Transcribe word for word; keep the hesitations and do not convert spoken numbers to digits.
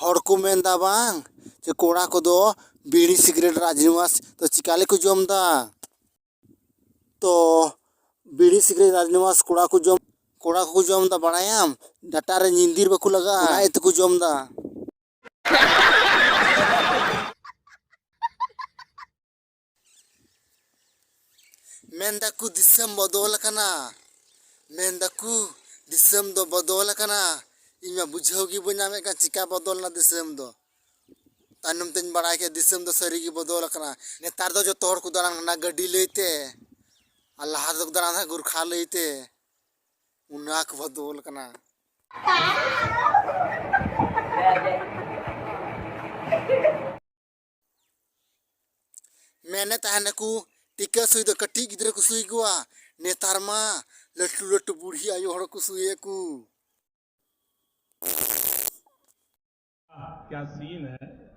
ᱦᱚᱲ ᱠᱚ ᱢᱮᱱᱫᱟ ᱵᱟᱝ, ᱡᱮ ᱠᱚᱲᱟ ᱠᱚᱫᱚ ᱵᱤᱲᱤ ᱥᱤᱜᱨᱮᱴ ᱨᱟᱡᱽᱱᱤᱵᱟᱥ ᱫᱚ ᱪᱤᱠᱟ ᱞᱮᱠᱚ ᱡᱚᱢ ᱫᱟ? ᱛᱚ ᱵᱤᱲᱤ ᱥᱤᱜᱨᱮᱴ ᱨᱟᱡᱽᱱᱤᱵᱟᱥ ᱠᱚᱲᱟ ᱠᱚ ᱡᱚᱢ, ᱠᱚᱲᱟ ᱠᱚᱠᱚ ᱡᱚᱢ ᱫᱟ ᱵᱟᱲᱟᱭᱟᱢ, ᱰᱟᱴᱟ ᱨᱮ ᱧᱤᱫᱤᱨ ᱵᱟᱠᱚ ᱞᱟᱜᱟᱜᱼᱟ, ᱚᱱᱟ ᱤᱭᱟᱹ ᱛᱮᱠᱚ ᱡᱚᱢ ᱫᱟ᱾ ᱢᱮᱱ ᱫᱟᱠᱚ ᱫᱤᱥᱚᱢ ᱵᱚᱫᱚᱞ ᱟᱠᱟᱱᱟ, ᱢᱮᱱ ᱫᱟᱠᱚ ᱫᱤᱥᱚᱢ ᱫᱚ ᱵᱚᱫᱚᱞ ᱟᱠᱟᱱᱟ᱾ ᱤᱧ ᱢᱟ ᱵᱩᱡᱷᱟᱹᱣ ᱜᱮ ᱵᱟᱹᱧ ᱧᱟᱢᱮᱫ ᱠᱟᱱ, ᱪᱤᱠᱟ ᱵᱚᱫᱚᱞ ᱮᱱᱟ ᱫᱤᱥᱚᱢ ᱫᱚ᱾ ᱛᱟᱭᱱᱚᱢ ᱛᱮᱧ ᱵᱟᱲᱟᱭ ᱠᱮᱫ ᱫᱤᱥᱚᱢ ᱫᱚ ᱥᱟᱹᱨᱤ ᱜᱮ ᱵᱚᱫᱚᱞ ᱟᱠᱟᱱᱟ᱾ ᱱᱮᱛᱟᱨ ᱫᱚ ᱡᱚᱛᱚ ᱦᱚᱲ ᱠᱚ ᱫᱟᱬᱟᱱ ᱠᱟᱱᱟ ᱜᱟᱹᱰᱤ ᱞᱟᱹᱭᱛᱮ, ᱟᱨ ᱞᱟᱦᱟ ᱛᱮᱫᱚ ᱠᱚ ᱫᱟᱬᱟᱱ ᱛᱟᱦᱮᱸᱫ ᱜᱩᱨᱠᱷᱟ ᱞᱟᱹᱭᱛᱮ᱾ ᱚᱱᱟ ᱠᱚ ᱵᱚᱫᱚᱞ ᱟᱠᱟᱱᱟ᱾ ᱢᱮᱱᱮᱫ ᱛᱟᱦᱮᱱᱟᱠᱚ ᱴᱤᱠᱟᱹ ᱥᱩᱭ ᱫᱚ ᱠᱟᱹᱴᱤᱡ ᱜᱤᱫᱽᱨᱟᱹ ᱠᱚ ᱥᱩᱭ ᱠᱚᱣᱟ, ᱱᱮᱛᱟᱨ ᱢᱟ ᱞᱟᱹᱴᱩ ᱞᱟᱹᱴᱩ ᱵᱩᱲᱦᱤ ᱟᱭᱳ ᱦᱚᱲ ᱠᱚ ᱥᱩᱭᱮᱫ ᱠᱚ᱾ क्या सीन है?